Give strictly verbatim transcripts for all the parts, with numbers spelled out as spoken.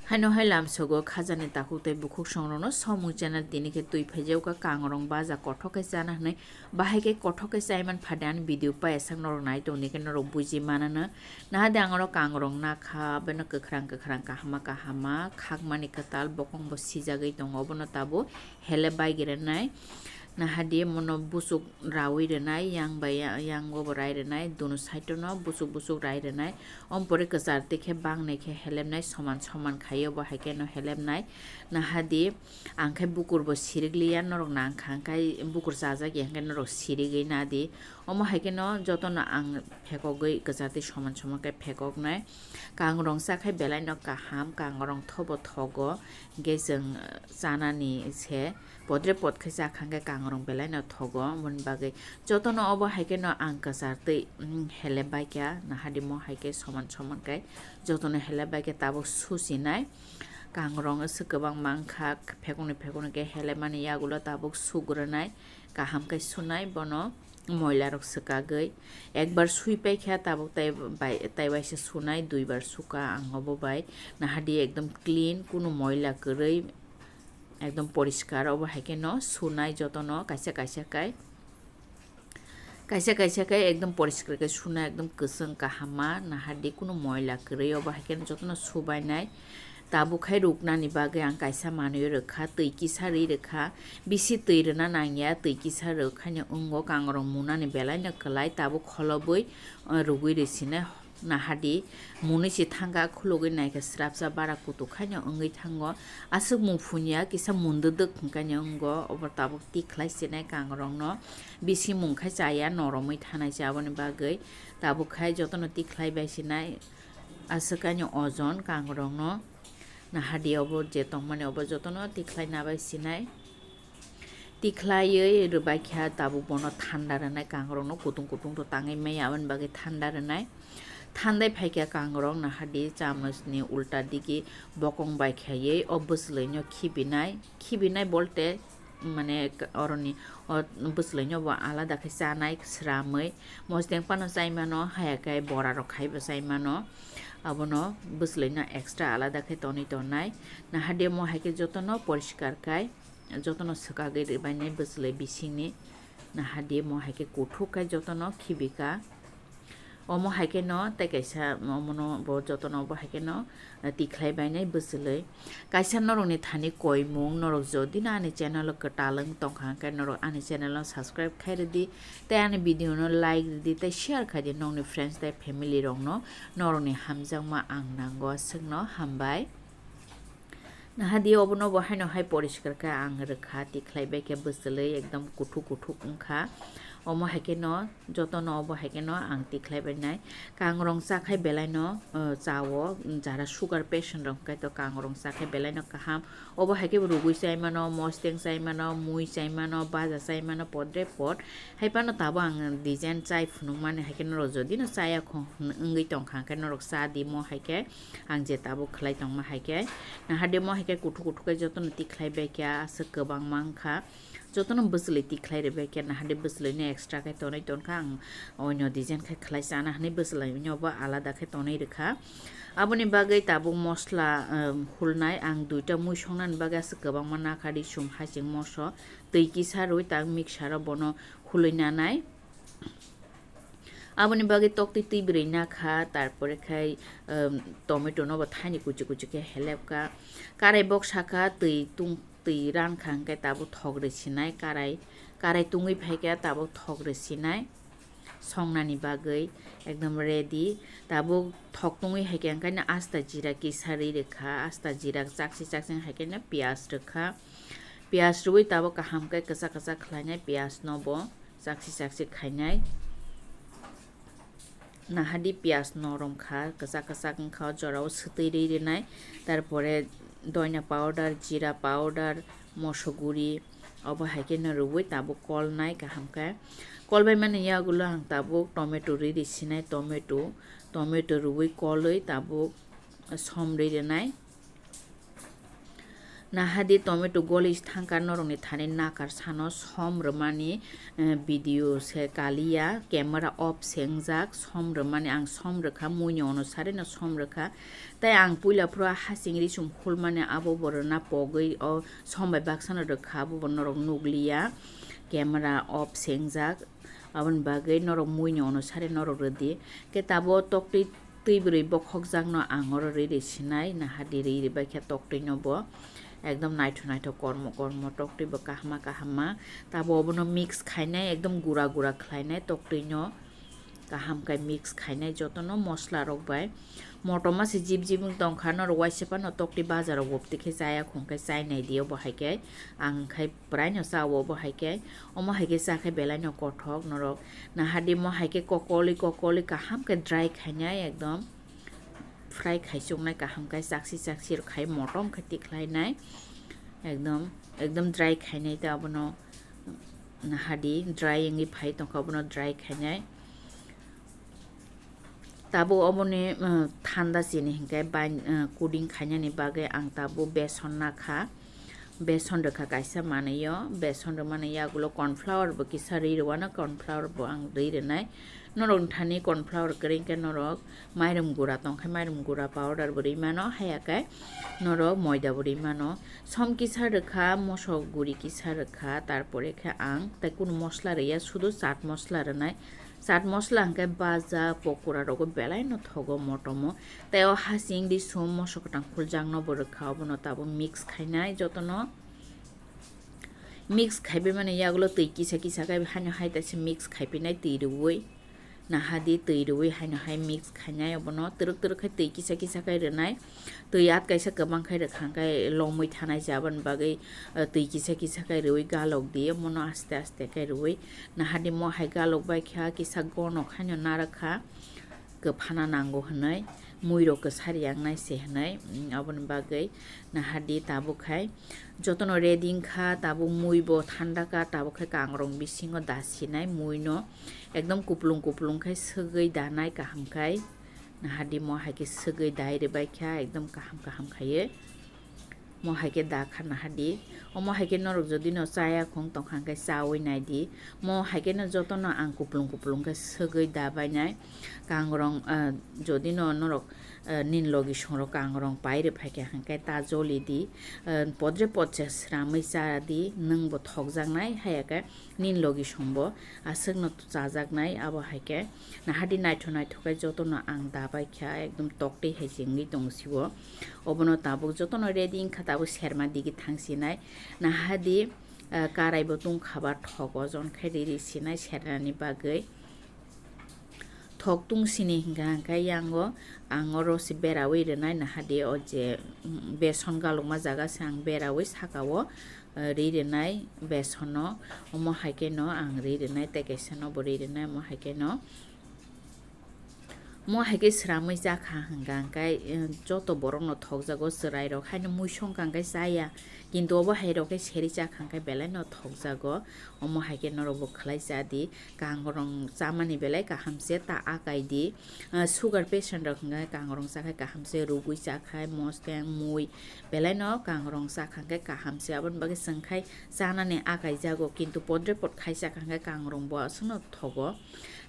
Haino hai lamsogo khajani takhuk tei bukhuk songrokno Somung channel tini khe twi phaijakha kangrong baja kothok khe chana hwnwi, bahai khe kothok khe chaiman phade ani video payasak norok nai tongdi khe norok buji manano. Nahade ang oro kangrong nakha, beno kwkhwrang kwkhwrang kahama kahama khakmani kwtal bokongbo sijagwi tongo, obono tabuk hele bai grenai. Nahadi mono busuk rawi rwnai, yang bai ya-, yango bo rai rwnai, dunu side-o no busuk busuk rai rwnai. Om pore kwchar twi khe bang nai khe helemnai, soman soman khai obo hai khe no helemnai. Nahadi ang khe bukur bo sirik liya, norok nang kha, ang khai bukur chajak ya, hwnkhe norok sirigwi nadi. Omo hai khe no jotono ang phekogwi kwchar twi soman soman khe phekoknai. Kangrong cha khai belai no kaham, kangrong thobo thogo, hwnkhe chwng, eh, chanani se. Podre pod khe cha kha hwnkhe kangrong belai no thogo, aboni bagwi jotono obo hai khe no ang kwchar twi, mm, hele bai kha, nahadi mo hai khe soman soman khe jotono hele bai khe tabuk susinai. Kangrong se kwbangma wngkha, phekuni phekuni khe hele mani yagulo tabuk sugwrwnai, kaham khe sunai bono moila rok swkagwi. Ekbar sui pai kha tabuk tai bai, tai waisa sunai, duibar suka ang obo bai, nahadi ekdom clean, kunu moila kwrwi. Ekdom poriskar obo hai khe no sunai jotono kaisa kaisa kai. Kaisa kaisa kai ekdom poriskar khe sunai, ekdom kwchwng kaham ma nahadi kunu moila kwrwi obo hai khe no jotono subainai. Tabuk khai ruknani bagwi ang kaisa manwi rwkha, twi kisa rwi rwkha. Bisi twi rwna nangya, twi kisa rwkhaino wngo kangrong munani belai no kwlai, tabuk kholobwi, eh, rwgwi rwsinai. Nahadi, mwnwi se thangkha, khulugwi naikha, srapsa bara kutuk haino wngwi thango. Aswk mung phunya kisa mundwdwk hwnkhaino wngo, obo tabuk tikhlai sinai kangrokno. Bisi mung khai chaya, noromwi thanai se aboni bagwi. Tabuk khai jotono tikhlai bai sinai, aswk haino ojon kangrokno. Nahadi obo je tongmani obo jotono tikhlai nabai sinai. Tikhlaiwi rwbaikha tabuk bono thanda rwnai kangrokno, kutung kutung to tangwi maya, aboni bagwi thanda rwnai. Thandai phaikha kangrok, nahadi chamosni ulta digi bokong bai khaiwi o bwswlaino khibinai, khibinai bolte mane k-, oroni o bwswlaino bo alada khe chanai sramwi, mosdeng phano chaimano, haya khe bora rok khaibo chaimano, abono bwswlaino extra alada khe tonwi tonai. Nahadi mo hai khe jotono poriskar khai. Jotono swkagwi rwbainai bwswlwi bisingni, nahadi mo hai khe kuthuk khe jotono khibika. Omo hai khe no tei kaisa omono bo jotono bo hai khe no, eh, tikhlai bainai bwswlwi. Kaisa norokni thani koimung, norok jodi no ani channel o kwtal wng tongkha hwnkhe norok ani channel no subscribe khai rwdi tei ani video no like rwdi tei share khai di nokni friends tei family rokno, norokni hamjakma ang nango aswkno hambai. Nahadi obono bo haino hai poriskar khe ang rwkha, tikhlai bai khe bwswlwi ekdom kuthuk kuthuk wngkha. Omo hai khe no jotono obo hai khe no ang tikhlai bai nai. Kangrong cha khai belai no, uh, chao, jara sugar patient rok hwnkhe to kangrong cha khai belai no kaham. Obo hai khe bo rugui chai mano, mosteng chai mano, mui chai mano, baja chai mano, podre pod. Hai phano tabuk ang design chai phunuk mani hai khe norok jodi no chaya kho hwn-, wngwi tongkha hwnkhe norok cha di mo hai khe. Ang je tabuk khlai tongma hai khe, nahade mo hai khe kuthuk kuthuk khe jotono tikhlai bai khe, aswk kwbangma wngkha. Jotono bwswlwi tikhlai rwbai khe, nahade bwswlwino extra khe tonwi tongkha, ang oino design khe khlai chana hwnwi bwswlwino bo alada khe tonwi rwkha. Aboni bagwi tabuk mosla, um, hulnai, ang duita mui songnani bagwi aswk kwbangma nakha, risum, hasing, moso, twi kisa rwi tak mixer o bono hulwi nanai. Aboni bagwi toktwi twi bwrwi nakha, tarpore khai, um, tomato no bo thaini kuchi kuchi khe helepkha. Karai bok sakha twi tung, twi rankha hwnkhe tabuk thok rwsinai karai, karai tungwi phaikhe tabuk thok rwsinai songnani bagwi ekdom ready. Tabuk thok tungwi haikhe hwnkhe asta jira kisa rwi rwkha, asta jira chakchi chakchi haikhe piyaj rwkha. Piyaj rwwi tabuk kaham khe kwchak kwchak khlainai piyaj no bo. Chakchi chakchi khainai. Nahadi piyaj norom kha, kwchak kwchak wngkha, o jorao swtwi rwi rwnai. Tarpore doina powder, jira powder, moso guri, obo hai kheno rwui tabuk kolnai kaham khe. Kolbai mani yagulo ang tabuk tomato rwi rwsinai, tomato, tomato rwui kolwi tabuk som rwi rwnai. Nahadi tomato goli thangkha norokni thani nakar sano som rwmani, eh, video se kaliya, camera off se wngjak, som rwmani ang som rwkha, muini onusarino som rwkha. Tai ang puila phuru hasing risum khulmani abo bo rwna pogwi o som bai baksano rwkha, abo bo norok nukliya, camera off se wngjak. Aboni bagwi norok muini onusari norok rwdi. Khe tabo toktwi twi bwrwi bokhokjakno ang oro riri sinai, nahadi riri baikha toktwino bo. Ekdom naithok naithok kormo kormo toktwi bo kahama kahama. Tabo obono mix khainai, ekdom gura gura khlainai toktwino. Kaham khe mix khainai jotono mosla rok bai. Motoma se jib jib wng tongkha, norok waisa phano toktwi bazar rok bo twi khe chaya khong khe chainai di, obo hai khe ang khai Praino cha o bo hai khe, omo hai khe cha khe belai no kothok norok. Nahadi mo hai khe kokoli kokoli kaham khe dry khainai ekdom. Fry khai chuknai kaham khe chaksi chaksi rok khai motom khe tikhlainai. Ekdom, ekdom dry khainai ta abono nahadi dry wngwi phai tongkha abono dry khainai. Tabuk oboni, uh, thanda chini hinkhe bai, uh, coding khainani bagwi ang tabuk beson nakha. Beson rwkha kaisa manwi o, beson rwmani yagulo corn flour bo kisa rwi rwano, corn flour bo ang rwi rwnai. Norok thani corn flour kwrwi khe norok mairum gura tongkhe mairum gura powder bo rwi mano, haya khe norok moida bo rwi mano. Som kisa rwkha, mosok guri kisa rwkha, tarpore khe ang tei kunu mosla rwya, sudu chaat mosla rwnai. Chaat mosla hwnkhe baja, pokora rogo belai no thogo motomo. Tei o hasing di sum moso kwtang khuljakno bo rwkha, obono tabuk mix khainai jotono. Mix khaibai mani yagulo twi kisa kisa khai haino hai taisa mix khaipinai twi rwui. Nahadi twi rwui haino hai mix khainai obono twrwk twrwk khai twi kisa kisa khai rwnai. Twi at kaisa kwbang khai rwkha hwnkhe lomwi thanai se, aboni bagwi, uh, twi kisa kisa khai rwui galok di, omono aste aste khai rwui. Nahadi mo hai galok bai kha kisa gonok haino narwk kha, kwphana nango hwnwi, mui rok kwsa riyangnai se hwnwi, mm, aboni bagwi nahadi tabuk khai jotono ready wngkha, tabuk mui bo thanda kha, tabuk khai kangrong bisingo da sinai mui no ekdom kuplung kuplung khai swgwi danai kaham khai. Nahadi mo hai khe swgwi dai rwbai kha, ekdom kaham kaham khaiwi. Mo hai khe da kha nahadi. Omo hai khe norok jodi no chaya khong tongkha hwnkhe chaui nai di. Mo hai khe no jotono ang kuplung kuplung khe swgwi da bainai. Kangrong, ah, jodi no norok, ah, nini logi songrok kangrong pai rw phai kha hwnkhe ta joli di. Ah, podre podse sramwi cha di, nwng bo thokjaknai, haya khe nini logi songbo aswkno chajaknai, abo hai khe nahadi naithok naithok khe jotono ang da bai kha, ekdom toktwi hai se wngwi tongo sibo. Obono tabuk jotono ready wngkha, tabuk serma digi thang sinai. Nahadi, ah, karai bo tungkha ba thok ojon khe riri sinai sernani bagwi. Thok tung sini hingka hingkhe yango ang oro se berawi rwnai nahadi o je, mm, beson galukma jaga se ang berawi saka o, eh, ri rwnai besono, omo hai khe no ang ri rwnai tei kaisa no bo ri rwnai omo hai khe no. Mo hai khe sramwi cha kha hingka hingkhe, eh, joto borok no thokjago chwrai rok haino mui songkha hingkhe chaya, kintu obo hai rok khe seri cha kha hingkhe belai no thokjago, omo hai khe norok bo khlai cha di. Kangrong chamani belai kaham se ta akai di. Ah, sugar patient rok hwnkhe kangrong chakhai kaham se, rugwi chakhai mosteng mui belai no kangrong chakha hwnkhe kaham se, aboni bagwi chwngkhai chanani akai jago, kintu podre pod khai chakha hwnkhe kangrong bo aswkno thogo.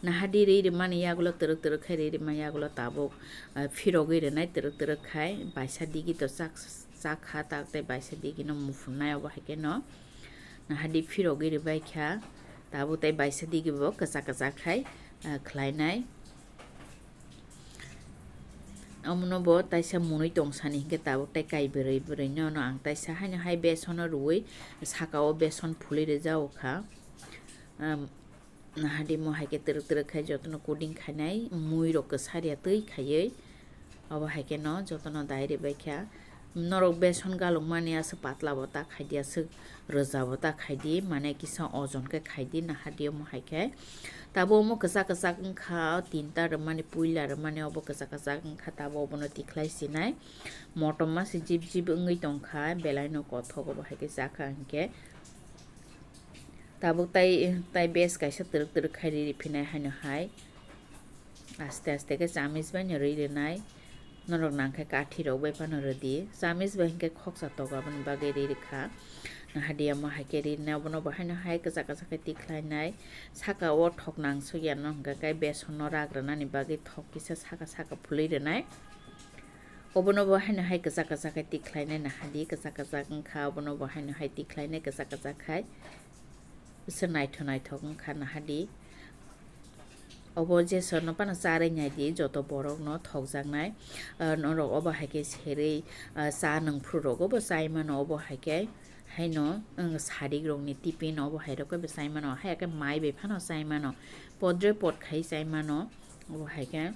Nahadi ri rwmani yagulo twrwk twrwk khai ri rwmani yagulo tabuk, ah, phirogwi rwnai twrwk twrwk khai baisa digi to chak-, chakha tak tei baisa digi no muphunai obo hai khe no. Nahadi phirogwi rwbai kha, tabuk tei baisa digi bo kwchak kwchak khai, ah, khlainai. Omono bo taisa mwnwi tong sani hinkhe tabuk tei kai bwrwi bwrwi no, no ang taisa haino hai besono rwui saka o beson phulwi rwjao kha. Am, Nahadi mo hai khe twrwk twrwk khai jotono coding khainai, mui rok kwsa riya twi khaiwi. Obo hai khe no jotono dai rwbai kha. Norok beson galukmani aswk patla bo ta khai di, aswk rwja bo ta khai di, mane kisa ojon khe khai di, nahadi omo hai khe. Tabuk omo kwchak kwchak wngkha, tinta rwmani, puila rwmani, obo kwchak kwchak wngkha, tabuk obono tikhlai sinai. Motom ma se jip jip wngwi tongkha, belai no kothok obo hai khe chakha hinkhe. Tabuk tai, tai bes kaisa twrwk twrwk khai riri phinai haino hai. Aste aste khe chamich bai no rwi rwnai. Norok nangkhe kathi rok bai phano rwdi. Chamis bai hinkhe khoksa tok aboni bagwi ri rwkha. Nahadi omo hai khe rinai, obono bo haino hai kwchak kwchak khe tikhlainai. Saka o thok nangsukya no hwnkha khe beson no rak rwnani bagwi thok kisa saka saka phulwi rwnai. Obono bo haino hai kwchak kwchak khe tikhlainai, nahadi kwchak kwchak wngkha, obono bo haino hai tikhlainai kwchak kwchak khai. Bisa naithok naithok wngkha nahadi. Obo je sono phano charwi naidi, joto borok no thokjaknai. Ah, norok obo hai khe serwi, ah, cha nwng phuru rok obo chai mano, obo hai khe haino, wng, sarik rok ni tiffin obo hai rok khe bo chai mano, hai khe mai bai phano chai mano, podre pod khai chai mano, obo hai khe.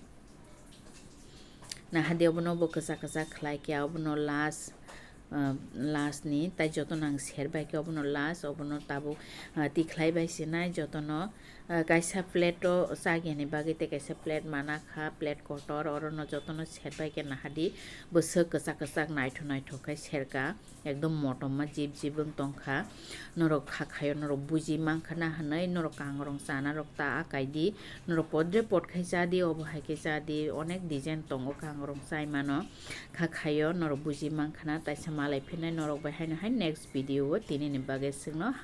Nahadi obono bo kwchak kwchak khlai khe, obono last, ah, last ni tai jotono ang ser bai khe obono last, obono tabuk, ah, tikhlai bai sinai jotono, ah, kaisa plate o chagyani bagwi tei kaisa plate mana kha, plate kotor, orono jotono ser bai khe nahadi bwswk kwchak kwchak naithok naithok khai serka. Ekdom motom ma jib jib wng tongkha. Norok kha khaio, norok buji mankha na hwnwi, norok kangrong chana rok ta akai di, norok podre pod khai cha di, obo hai khe cha di, onek design tongo kangrong chai mano. Kha khaio, norok buji mankha na, taisa malai phinai norok bai haino hai next video o tini ni bagwi swkno.